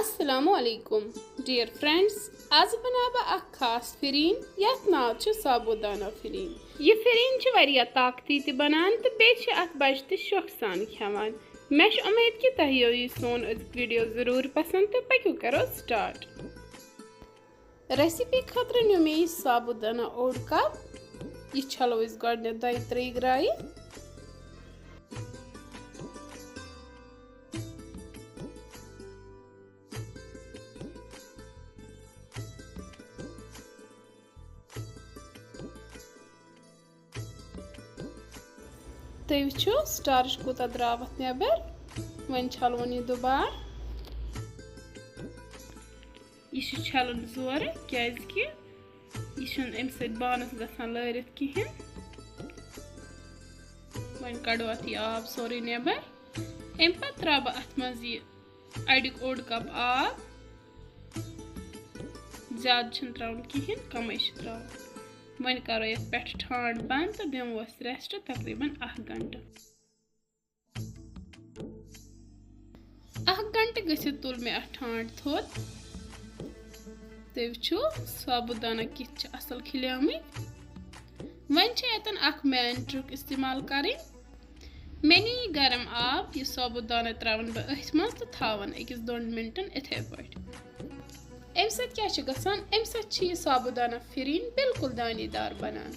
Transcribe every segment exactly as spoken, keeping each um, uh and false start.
السلام علیکم dear friends, آز بناو بہٕ اکھ خاص فرین یتھ ناو چھُ سابودانہ فرین۔ یہِ فرین چھِ واریاہ طاقتی تہِ بنان تہٕ بیٚیہِ چھِ اتھ بچہِ تہِ شوقہٕ سان کھٮ۪وان۔ مےٚ چھِ اُمید کہِ تۄہہِ یِیو یہِ سون أزیُک ویڈیو ضروٗر پسند تہٕ پٔکِو کرو سٹارٹ۔ ریسیپی خٲطرٕ نیوٗ مےٚ یہِ سابودانہ اوٚڑ کپ۔ یہِ چھلو أسۍ گۄڈٕنٮ۪تھ دۄیہِ ترٛیٚیہِ گرایہِ۔ تُہۍ وٕچھِو starch کوٗتاہ درٛاو اَتھ نٮ۪بر۔ وۄنۍ چھَلون یہِ دُبارٕ۔ یہِ چھُ چھَلُن زورٕ، کیٛازِ کہِ یہِ چھُنہٕ اَمہِ سۭتۍ بانَس گژھان لٲرِتھ کِہیٖنۍ۔ وۄنۍ کَڑو اَتھ یہِ آب سورُے نٮ۪بر۔ اَمہِ پَتہٕ ترٛاوٕ بہٕ اَتھ منٛز یہِ اَڑیُک اوٚڑ کپ آب۔ زیادٕ چھُنہٕ ترٛاوُن کِہیٖنۍ، کَمٕے چھُ ترٛاوُن۔ وۄنۍ کَرو یَتھ پٮ۪ٹھٕ ٹھانٛڈ بنٛد تہٕ دِمو أسۍ rest تقریٖباً اَکھ گھنٹہٕ۔ اَکھ گھنٹہٕ گٔژھِتھ تُل مےٚ اَتھ ٹھانٛڈ تھوٚد۔ تُہۍ وٕچھِو، سابودانہ کِتھ چھِ اَصٕل کھِلیمٕتۍ۔ وۄنۍ چھِ اَتٮ۪ن اَکھ main trick استعمال کَرٕنۍ۔ مےٚ نی یہِ گرم آب، یہِ سابودانہ ترٛاوَن بہٕ أتھۍ منٛز تہٕ تھاوَن أکِس دۄن مِنٹَن یِتھَے پٲٹھۍ۔ اَمہِ سۭتۍ کیٛاہ چھِ گژھان؟ اَمہِ سۭتۍ چھِ یہِ سابودانہ فرین بالکل دانیدار بنان۔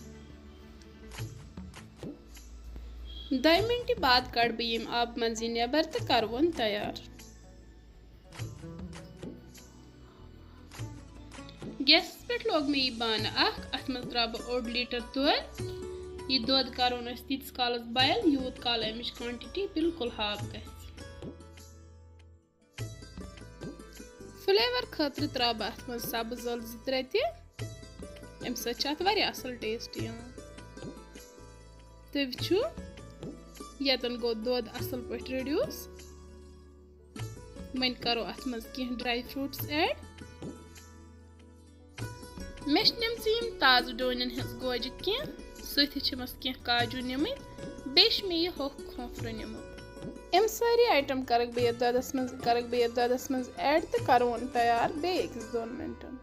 دۄیہِ مِنٹہِ بعد کڑٕ بہٕ ییٚمہِ آبہٕ منٛز یہِ نٮ۪بر تہٕ کروُن تیار۔ گیسَس پٮ۪ٹھ لوگ مےٚ یہِ بانہٕ اکھ، اَتھ منٛز ترٛاوٕ بہٕ اوٚڑ لیٖٹر دۄد۔ یہِ دۄد کروُن أسۍ تیٖتِس کالَس boil، یوٗت کال اَمِچ quantity بالکل half گژھِ۔ Flavour خٲطرٕ ترٛاوٕ بہٕ اَتھ منٛز سبٕز ٲلہٕ زٕ ترٛےٚ تہِ۔ اَمہِ سۭتۍ چھُ اَتھ واریاہ اَصٕل taste یِوان۔ تُہۍ وٕچھِو، ییٚتٮ۪ن گوٚو دۄد اَصٕل پٲٹھۍ reduce۔ وۄنۍ کَرو اَتھ منٛز کینٛہہ dry fruits add۔ مےٚ چھِ نِمژٕ یِم تازٕ ڈوٗنٮ۪ن ہٕنٛز گوجہِ کینٛہہ، سۭتۍ چھِمَس کینٛہہ کاجوٗ نِمٕتۍ، بیٚیہِ چھِ مےٚ یہِ ہوٚکھ کھوٗپرٕ نیُمُت۔ یِم سٲری item کَرَکھ بہٕ یَتھ دۄدَس منٛز، کَرَکھ بہٕ یَتھ دۄدَس منٛز add تہٕ کَرون تیار بیٚیہِ أکِس دۄن مِنٹَن۔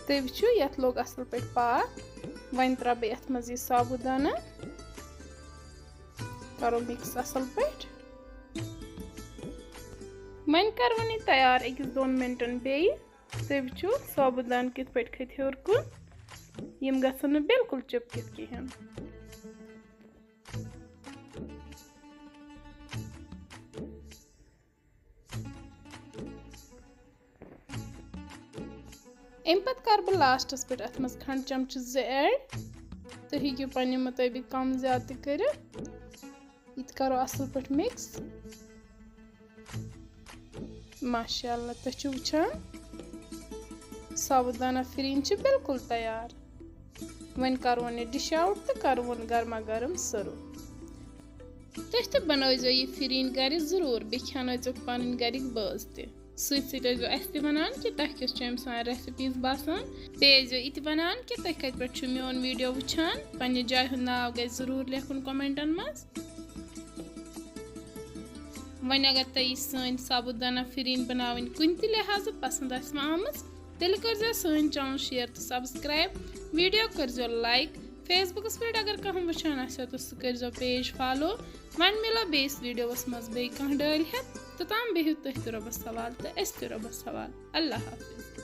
تُہۍ وٕچھِو، یَتھ لوٚگ اَصٕل پٲٹھۍ پاکھ۔ وۄنۍ ترٛاوٕ بہٕ یَتھ منٛز یہِ سابوٗدانہٕ، کَرو mix اَصٕل پٲٹھۍ۔ وۄنۍ کَرٕ وۄنۍ یہِ تیار أکِس دۄن مِنٹَن بیٚیہِ۔ تُہۍ وٕچھِو، سابوٗدانہٕ کِتھ پٲٹھۍ کھٔتۍ ہیوٚر کُن، یِم گژھن نہٕ بالکل چِپکِتھ کِہیٖنۍ۔ اَمہِ پَتہٕ کَرٕ بہٕ lastس پٮ۪ٹھ اَتھ منٛز کھنٛڈ چمچہٕ زٕ add۔ تُہۍ ہیٚکِو پنٛنہِ مُطٲبِق کَم زیادٕ تہِ کٔرِتھ۔ یہِ تہِ کَرو اَصٕل پٲٹھۍ mix۔ ماشاء اللہ، تُہۍ چھِو وٕچھان، سابوٗدانہ فِرِنۍ چھِ بالکل تیار۔ وۄنۍ کَرون یہِ dish out تہٕ کَرون گرما گرم serve۔ تُہۍ تہِ بنٲوزیٚو یہِ فِرِنۍ گرِ ضروٗر، بیٚیہِ کھیٛانٲوزیٚو پنٕنۍ گرِکۍ بٲژ تہِ۔ سۭتۍ سۭتۍ ٲسۍزیٚو اَسہِ تہِ وَنان کہِ تۄہہِ کِژھ چھِ أمۍ سٕنٛز recipes باسان۔ بیٚیہِ ٲسۍزیٚو یہِ تہِ وَنان کہِ تُہۍ کَتہِ پٮ۪ٹھ چھِو میون video وٕچھان۔ پنٛنہِ جایہِ ہُنٛد ناو گژھِ ضروٗر لیکھُن commentن منٛز۔ وۄنۍ اگر تۄہہِ یہِ سٲنۍ سابوٗدانہ فِرِنۍ بناوٕنۍ کُنہِ تہِ لحاظہٕ پسنٛد آسہِ وۄنۍ آمٕژ، تیٚلہِ کٔرۍزیٚو سٲنۍ channel share تہٕ subscribe، video کٔرۍزیٚو like، Facebookس پٮ۪ٹھ اگر کانٛہہ وٕچھان آسیٚو تہٕ سُہ کٔرۍزیٚو page follow۔ وۄنۍ مِلو بیٚیِس videoس منٛز بیٚیہِ کانٛہہ ڈٲلۍ ہٮ۪تھ۔ توٚتام بِہِو تُہۍ تہِ رۄبَس حوال تہٕ أسۍ تہِ رۄبَس حوال۔ اللہ حافظ۔